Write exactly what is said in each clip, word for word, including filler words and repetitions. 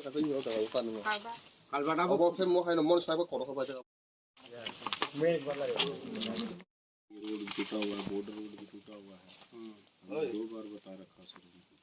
Kalba. Kalba na obo khe mo haino mon saibo korokho bai. Road भी टूटा हुआ है, बॉर्डर रोड भी टूटा हुआ है। हम्म। हमने दो बार बता रखा सर उनको।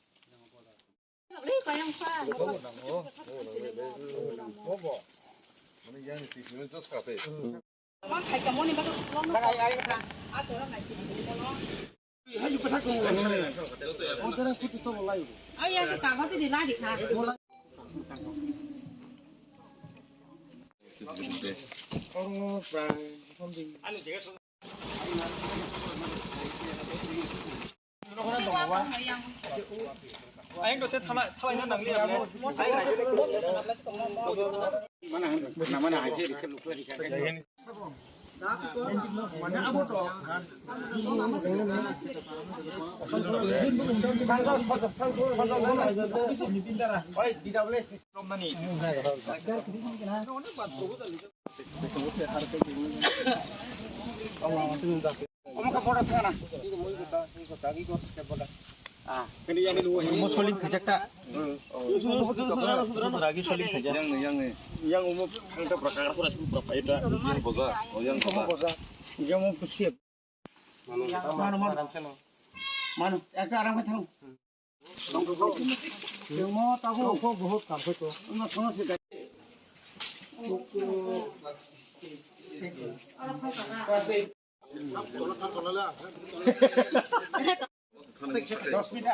Omo soling khaijak ta. Ragi soling khaijak. Yang, yang, yang omo thangta prakar pura pura paita. Yang boga, oh, yang boga. Yang omo kusiap. Mano, mano. Mano, ekta aram khe thang. Chwngmo tabuk kok bohot kam khaito. Wngma sono se gai.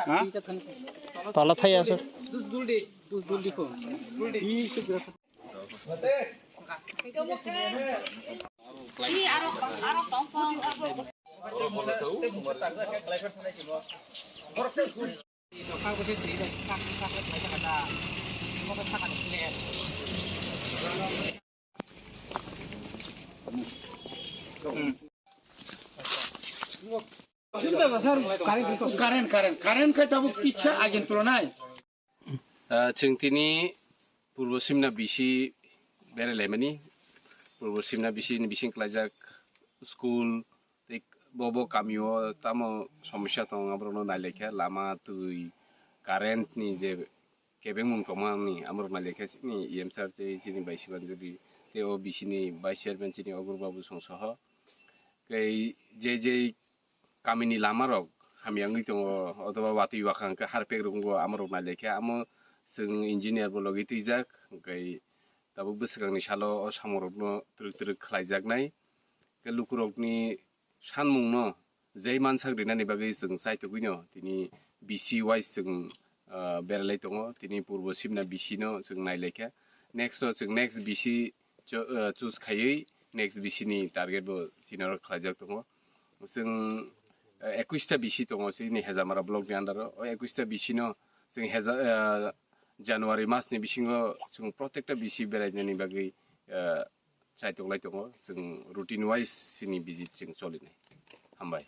Ha? Tola thai aswk. Current, current, current khai tabuk kisa agin tulonai. Ah, chwng tini Purbo Simna bisi berai laimani. Purbo Simna bisi ni bising klaijak school, tei bo, bo kamio tamo somosya tongo, aborokno nailaikha, lama, twi, current ni je kebengmung tongmani, amorok nailaikha chini E M sir tei chini bai Sibanjuli tei o bisi ni vice chairman chini Ogur Babu song soho. Tei je je kamini lamarok hamya wngwi tongo, othoba watwi wakha hwnkhe harpek rok wngo, amorok nailaikha. Amo chwng engineer bo logi twijak, hwnkhe tabuk bwswkangni salo o samorokno twrwk twrwk khlaijaknai. Khe lukurokni sanmungno jai mansak rinani bagwi chwng chaitugwino tini B C wise chwng, ah, beralai tongo. Tini Purbo Simna B C no chwng nailaikha. Next o chwng next B C cho-, ah, choose khaiwi next B C ni target bo chini oro khlaijak tongo. Chwng, ah, ekush ta B C tongo chini Hejamara block ni under o. O ekush ta B C no chwng heja-, ah, January mas ni bisingo chwng protekta B C berainani bagwi, ah, chaitok lai tongo, chwng routine wise chini visit chwng cholinai. Hambai.